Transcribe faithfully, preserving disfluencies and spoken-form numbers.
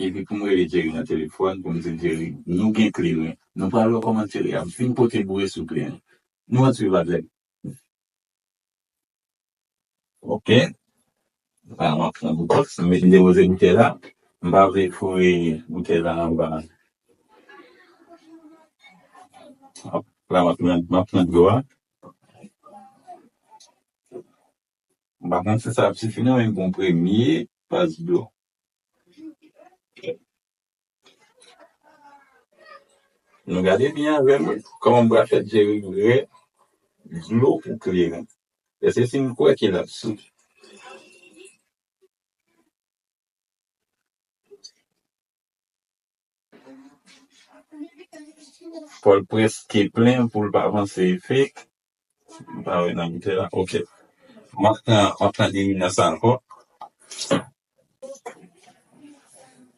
epi pou m rele Jerry nan telefòn, pou m di l, Jerry, nou gen kleren. Nou pral wè kòman Jerry ap vin pote boure sou kleren. Nou antre, Vadlèg. Ok. Sa, m ap pran boutèy. M mete depoze boutèy la. M pa vle foure boutèy la anba. Hop, la, m ap pran, m ap pran dlo a. M pa konn si sa ap sifi non, men m gon premye pas dlo. Nou gade byen avè m, kòman m pral fè Jerry vre dlo pou kleren. Èske si m kwè ke l ap sou. Fò l prèske plen pou l pa panse fake. M pa wè nan boutèy la. Ok. M ap pran, m ap pran de limyè sa ankò.